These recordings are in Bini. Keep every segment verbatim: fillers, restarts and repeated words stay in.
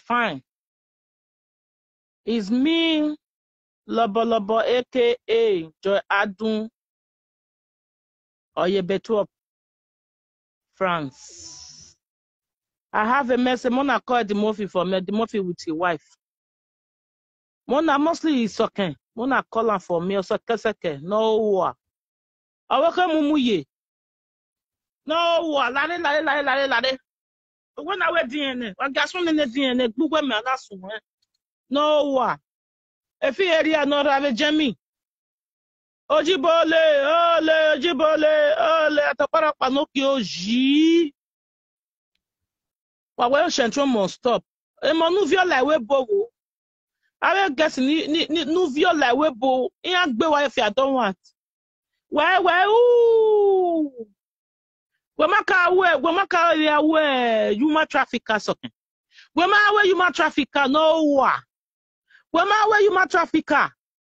fine. It's me, Lọbọlọbọ, A K A Joy Adun, Oye Betwop, France. I have a message. Mona call Eddie Murphy for me, Eddie Murphy with his wife. Mona mostly is talking. Mona call am for me, ọsẹkẹsẹkẹ, no wa. Ọ wẹ khe mu mu ye. No wa, lare, lare, lare, lare, lare. Wẹ na wẹ diẹn nẹ, wa ga sunu nene diẹn nẹ, gbe uwẹ mẹ a na suẹn. No wa. Efi area nọ rra vbe Germany. Ojibọle, ole, ojibọle, ole, atọkparakpa ne okio yi. Wa wẹ Central must stop. Emọ ne u viọ la ẹvbo ebo vbo. Avbe guest ni, ni, ni, ne u viọ la ẹvbo ebo, iran gbe wa efi adọ want. Wẹ, wẹ, u. Wẹ ma ka wẹ, wẹ ma ka ya wẹ human trafficker sọkẹn. Wẹ ma wẹ human trafficker ne ọ wa. Wẹ ma wẹ human trafficker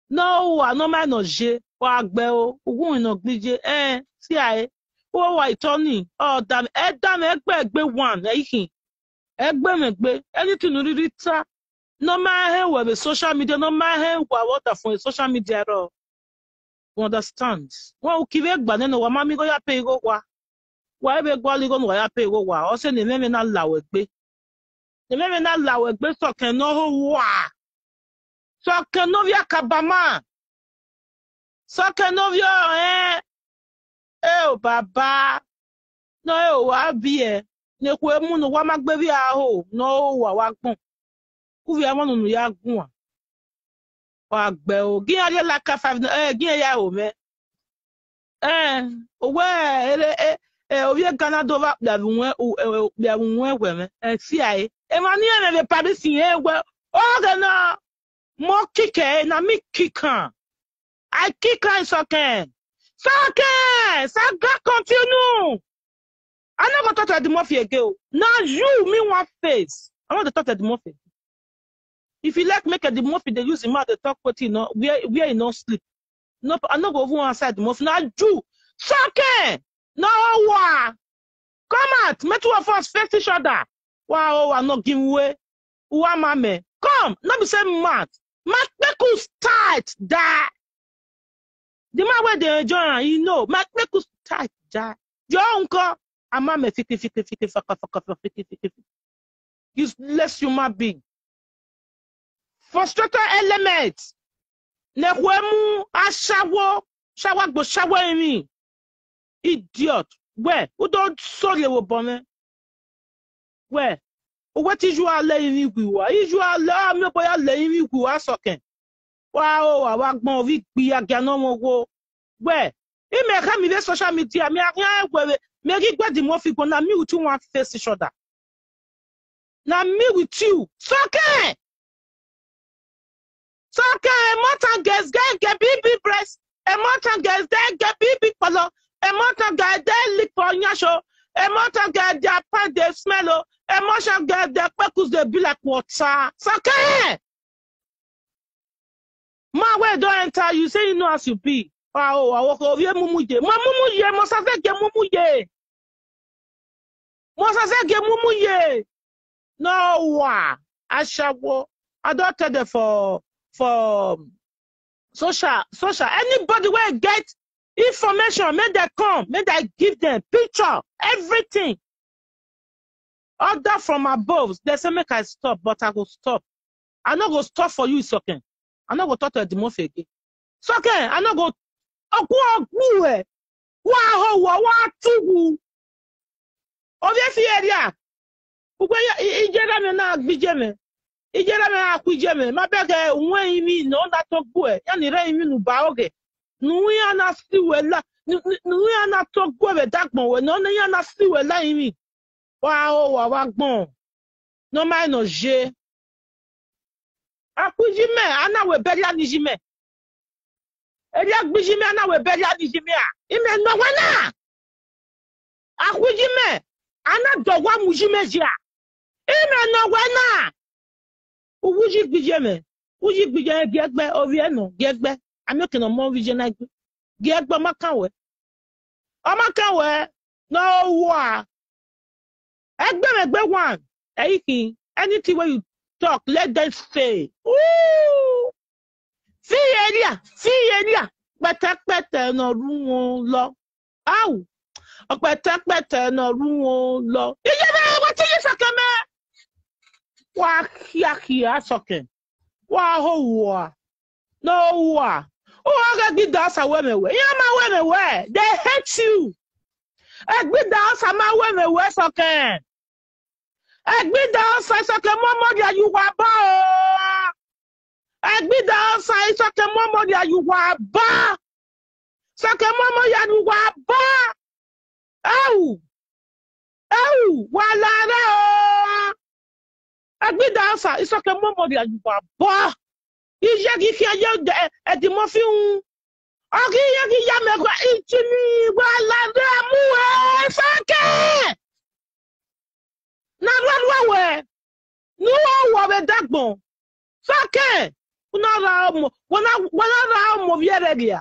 ne ọ wa, ne ọ ma nọ ye, wa gbe o, uwu ne ọ gbe ye, eh, si a e. Wẹ wa itọ ni, ọ da mwẹ, ẹ da mwẹ, ẹgbẹ ẹgbẹ one, ẹ i khin. Ẹgbẹ mwẹ gbe, anything ne u rhirhi ta, ne ọ ma hẹn wẹ vbe social media, ne ọ ma hẹn wẹ avbe ọdafẹn social media rrọọ. You understand? Wẹ u ki vbe gba nẹ ne wa ma miẹn igho ya pay igho wa. Wa i vbe gualọ igho ne uwa ya pay igho wa, ọ sẹ ne emwẹmwẹ na la wẹ gbe. Ne emwẹmwẹ na la wẹ gbe sọkẹn ne ọ ho wa. Sọkẹn ne ovbi akabama. Sọkẹn ne ovbi ọrẹn. Eo baba. Ne ọ eo wa biẹ. Ne ekhue mu ne uwa ma gbe vbe a ho, ne ọ ho wa wa gbọn. Uvie amọ ne unu ya guan. Wa gbe o, gi iran rhie like five, eh, gi iran ya ho mwẹ. Eh, owẹ ere, eh, eh, ovbi Ghana do vba kpia vbe uwẹn, u-, eh, kpia vbe uwẹn wẹ mwẹ. Eh, si a e. Emwa ni ẹmwẹ vbe Paris rẹn wẹ, ọghẹ na, mọ kikẹ, na mi kikan. I kikan sọkẹn. Sọkẹn, saga continue. I no go talk to Eddie Murphy again o. Na you me wan face. I no dey talk to Eddie Murphy again. If you like make Eddie Murphy dey use him mouth dey talk wetin he no, where, where he no sleep. No, I no go even answer Eddie Murphy. Na you. Sọkẹn. No wa. Come out. Make two of us face each other. Wa o, wa no give way. Uwa ma mẹ. Come. No be say mad. Ma kpeku tight da. The man wey dey enjoy am, he know. Ma kpeku tight da. Your uncle, a ma mẹ fiki, fiki, fiki, faka, faka, faka, fiki, fiki, fiki. Useless human being. Frustrated element. Ne ekhue mu ashawo, shawa gbo shawo emwi. Idiot. Wẹ, u do sorry vbe obọ mwẹ. Wẹ, uwẹ te iye ua lẹ emwi wi ua. Iye ua lẹ, a miẹn obọ ya lẹ emwi wi ua sọkẹn. Wa o, wa wa gbọn ovbi igbi ya gia ne ọmọ wo. Wẹ, imẹ khẹ mi vbe social media, mẹ a khian wẹ vbe, mẹ ghi gbe Eddie Murphy gbọn, na me with you wan face each other. Na me with you. Sọkẹn. Sọkẹn, a mortal girls get, get big, big breast. A mortal girls get, get big, big polo. A mortal girl dey lick for yasho. A mortal girl, their pants dey smell o. A mortal girl, their kpekus dey be like water. Sọkẹn. Man wey don enter you, say you know as you be. Wa o, wa o, ovie mumu ye. Mo mumu ye, mo sa zẹgiẹ mumu ye. Mo sa zẹgiẹ mumu ye. No wa, ashawo. I don tell them for, for social, social. Anybody wey get information, make dem come, make dem give them picture, everything. Order from above. They say make I stop, but I go stop. I no go stop for you, Sọkẹn. I no go talk to Eddie Murphy again. Sọkẹn, I no go. Ọkụ ọgwụ e. Wa ho wa, wa tughu. Ovie fi eria. Ugbe ya, i, ijera mẹ na gbije mẹ. Ijera mẹ na kwije mẹ. Ma bẹghe uwẹ imi ne ọ na tọn gbuẹ. Ya ni rẹ imi nu ba oghe. Nu iran na si wẹ la. Nu, nu, nu iran na tọn gbuẹ vbe dagbọn wẹ. Ne ọ ne iran na si wẹ la imi. Wa ho wa, wa gbọn. Ne ọ ma nọ ye. Akhuijimẹ, a na wẹ bẹrriẹ ne ijimẹ. Erriọ gbe ijimẹ, a na wẹ bẹrriẹ ne ijimẹ a. Imẹ nọ wẹ na. Akhuijimẹ, a na dọgha mu ijimẹ ye a. Imẹ nọ wẹ na. Uwu yi gbe ijemẹ. Uyi gbe ijemẹ, gie gbe, ovbi ẹnọ, gie gbe. Amẹ oke ne ọ mọ ovbi iye na gbe. Gie gbe, ọ ma kan wẹ. Ọ ma kan wẹ, ne ọ wa. Ẹgbẹmwẹ egbe one, ẹ i khin, anything wey you, talk, let them say. Ooh. Fi ye ria, fi ye ria. Kpẹtẹkpẹtẹ ne ọ ru uhunmwu lọ. Au. Ọkpẹtẹkpẹtẹ ne ọ ru uhunmwu lọ. Iye mwẹ, wa te ye sọkẹn mẹ. Wa khiakhia sọkẹn. Wa ho uwa. No uwa. Uwa ghe Ẹgbida Ọsa wẹ mwẹ wẹ. Iran ma wẹ mwẹ wẹ. They hate you. Ẹgbida Ọsa ma wẹ mwẹ wẹ sọkẹn. Ẹgbida Ọsa, isọkẹn mọmọ rhia ye uwa ba o. Ẹgbida Ọsa, isọkẹn mọmọ rhia ye uwa ba. Isọkẹn mọmọ rhia ye uwa ba. Ẹu, ẹu, wa la rre o. Ẹgbida Ọsa, isọkẹn mọmọ rhia ye uwa ba. Iye ghi khian ye Ẹdimọfi ru. Ọ ghi ye ghi ya mẹ gha ijini wa la rre mu ẹ sọkẹn. Ne a rhuarhua wẹ, ne u ho uwa vbe dagbọn. Sọkẹn, u na ra ọmọ, wa na, wa na ra ọmọ ovbi ẹre rhia.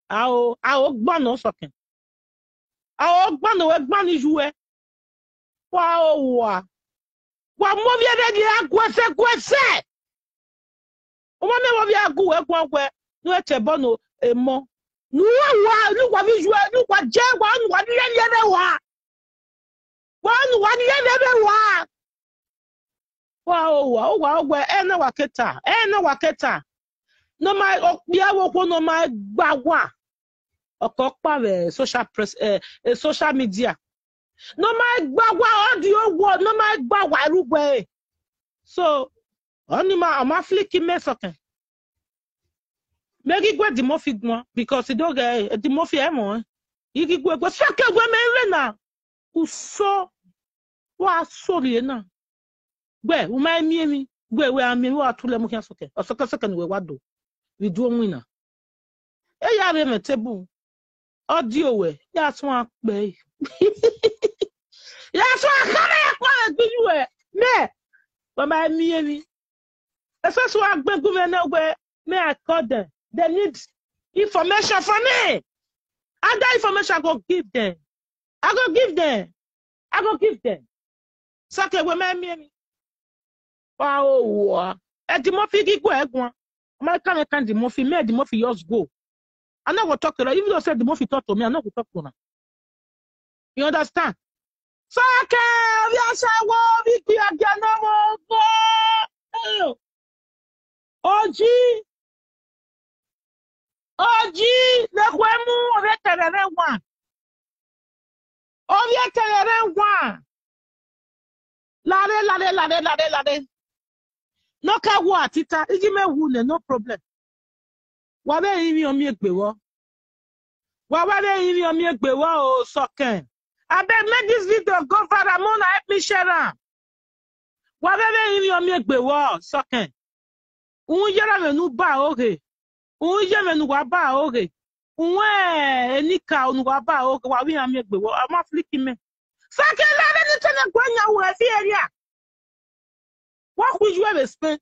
Ao, ao gban nọ sọkẹn. Ao gban nọ, wẹ gban ni yu ẹ. Wa ho uwa. Wa mu ovbi ẹre rhia guẹsẹ guẹsẹ. Ọmọ mẹ vbe ovbi ẹre gu wẹ guan wẹ, ne u te ẹbọ nọ emọ. Ne uwa, ne uwa vbe yu ẹ, ne uwa je wa, ne uwa ni rẹn ye ẹre wa. Wa ne uwa ni ye vbe vbe wa. Wa ho uwa, uwa, uwa, ẹ na wa ke ta, ẹ na wa ke ta. Ne ọ ma okpia vbe okhuo ne ọ ma gba wa. Ọkọ ọkpa vbe social press, eh, eh, social media. Ne ọ ma gba wa, ọ di owo, ne ọ ma gba wa ru wẹ. So, ọni ma, ọ ma flick mẹ sọkẹn. Mẹ ghi gu Ẹdimọfi guan, because I do ghẹ Ẹdimọfi ẹmwẹ ọnrẹn. I ghi gu ẹre guan, sọkẹn wẹ mẹ rre na. Uso, wa so rrie na. Wẹ, u ma miẹn emwi, wẹ, wẹ a miẹn emwi, wa tu lẹ mu khian sọkẹn. Ọ sọkẹn sọkẹn ne uwẹ wa do. Vbe iduo winna. E ya rre mwẹ table. Ọ die owẹ, ya suẹn akpẹ ẹre. Ya suẹn akpẹ ẹre, ya kpa vbe egbe iyuẹ. Mẹ, wa ma miẹn emwi. Eso so a gbẹn gu mwẹ nẹ wẹ, may I call them. They need information from me. And that information I go give them. I go give them. I go give them. Sọkẹn wẹ mẹ miẹn emwi. Wa ho uwa. Ẹdimọfi ghi gu ẹre guan. Ọ ma ka mwẹ kan Ẹdimọfi, me Ẹdimọfi just go. I no go talk to her. Even though say Ẹdimọfi talk to me, I no go talk to her. You understand? Sọkẹn, ovbi asawo, ovbi ikpia gia ne ọ vbe ogo. Oji, oji, ne khuemu, ovbi ẹtẹrhẹrhẹ wa. Ovbi ẹtẹrhẹrhẹ wa. Lare, lare, lare, lare, lare. Ne ọ ka wu a tita, igi mẹ wu nẹ, no problem. Wa vbe rinmwian miẹn egbe vbọ. Wa wa vbe rinmwian miẹn egbe vbọ o, sọkẹn. Abeg, make this video go viral, more na help me share am. Wa vbe vbe rinmwian miẹn egbe vbọ, sọkẹn. U yẹrẹ mwẹ ne u ba aro ghe. U ye mwẹ ne uwa ba aro ghe. U eni ka ne uwa ba aro ghe, wa vbe iran miẹn egbe vbọ, ọ ma flick mẹ. Sọkẹn, lare ni tẹnẹ gu yan ru ẹfi area. Wa khu iye vbe Spain.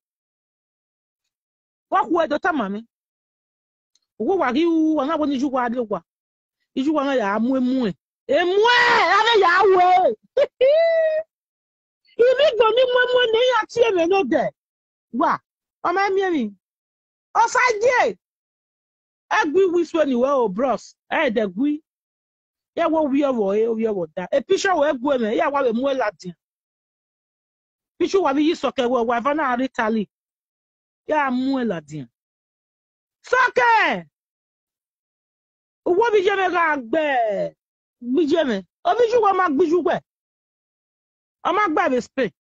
Wa khu ẹdẹ tama mwẹ. Uwu wa ghi ru, wa na wẹ ne iye uwa rrie owa. Iye uwa na ya mu emuẹn. Emuẹn, a vbe ya ru ẹre. Ivbi igbo ni mu emuẹn ne iran tie mwẹ nodẹ. Wa, ọ ma miẹn emwi. Osagie. Ẹ gui wi suẹn ni wẹ o, bros. Ẹ dẹ gui. Ya wẹ ovbi ọvbọ re, ovbi ọvbọ da. E picture wẹ gu mwẹ, ya wa vbe mu ẹn ladian. Picture wa vbe yi sọkẹn wẹ, wa eva na rre Italy. Ya mu ẹn ladian. Sọkẹn! Uwu ovbi iye mwẹ gha gbe, gbe iye mwẹ. Ovbi iye uwa ma gbe iye uwẹ. Ọ ma gbe vbe Spain.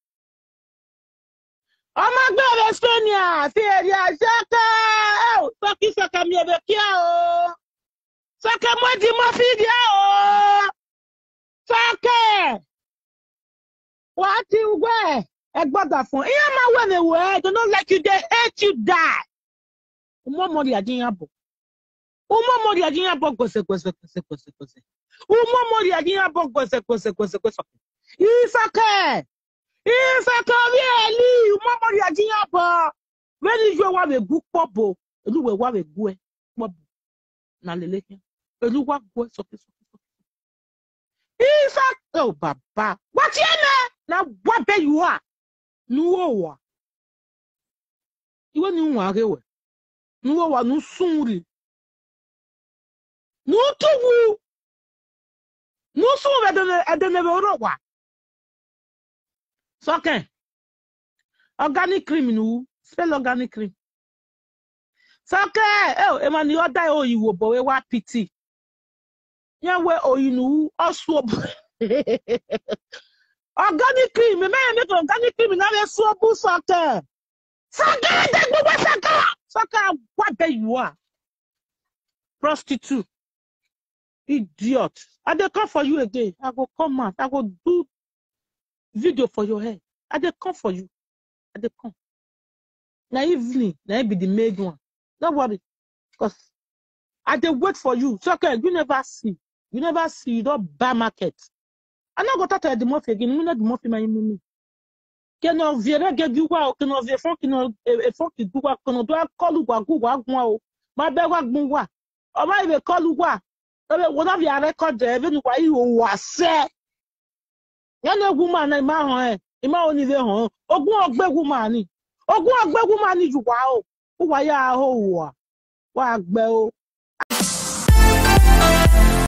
Ọ ma gbe vbe Spain nia, fi area sọkẹn. Eo, sọkẹn, sọkẹn, miẹn vbe kia o. Sọkẹn, mu Ẹdimọfi dia o. Sọkẹn. Wa ti wẹ, ẹgbọdafọn. Iran ma wẹ mwẹ wẹ, they don't like you, they hate you, die. Umọmọ rhia ye iran obọ. Umọmọ rhia ye iran obọ guẹsẹ, guẹsẹ, guẹsẹ, guẹsẹ, guẹsẹ. Umọmọ rhia ye iran obọ guẹsẹ, guẹsẹ, guẹsẹ, guẹsẹ. Isọkẹn. Isọkẹn ovbi Eli, umọmọ rhia ye iran obọ. Vbene iye uwa vbe gu kpọbo, elu uwẹ wa vbe gu ẹe kpọbo. Na lele khian. Elu uwa gu ẹe sọkẹn, sọkẹn, sọkẹn. Isọkẹn, o baba. Wa tie mẹ, na wa bẹ you are. Ne u ro owa. Iwẹ ne u wan ghe wẹ, ne u wa ne u sun rri, ne u tuwu, ne u sun vbe ẹdẹ ne, ẹdẹ ne vbe oro wa. Sọkẹn, organic cream ne u, spell organic cream. Sọkẹn, eh, emwa ni ọ da ẹre oyi wo obọ vbe wa pity. Iran wẹ oyi ne u, ọ su obọ. Organic cream, mẹ ma make organic cream na vbe su obọ Sọkẹn. Sọkẹn, de gbogbo Sọkẹn. Sọkẹn, what the you are? Prostitute. Idiot. I dey come for you again. I go come out. I go do video for your head. I dey come for you. I dey come. Na evening, na him be the main one. No worry. Because I dey wait for you. Sọkẹn, you never see. You never see. You don buy market. I no go talk to Eddie Murphy again. You know Eddie Murphy, my enemy. Kene ọ viẹ ẹre gegi uwa o, kene ọ viẹ efọn, kene ọ, e-, efọn ki gu uwa, kene ọ do a call uwa, gu uwa guan o. Ma bẹ wa gbọn uwa. Ọ ma vbe call uwa. Ọ vbe wo na via record ẹre, vbene uwa i ho uwa sẹ. Iran ne woman na, ima họn ẹn, ima ho ni vbe họn. Ogun ọgbe woman ni. Ogun ọgbe woman ni ye uwa o. Uwa ya ho uwa. Wa gbe o.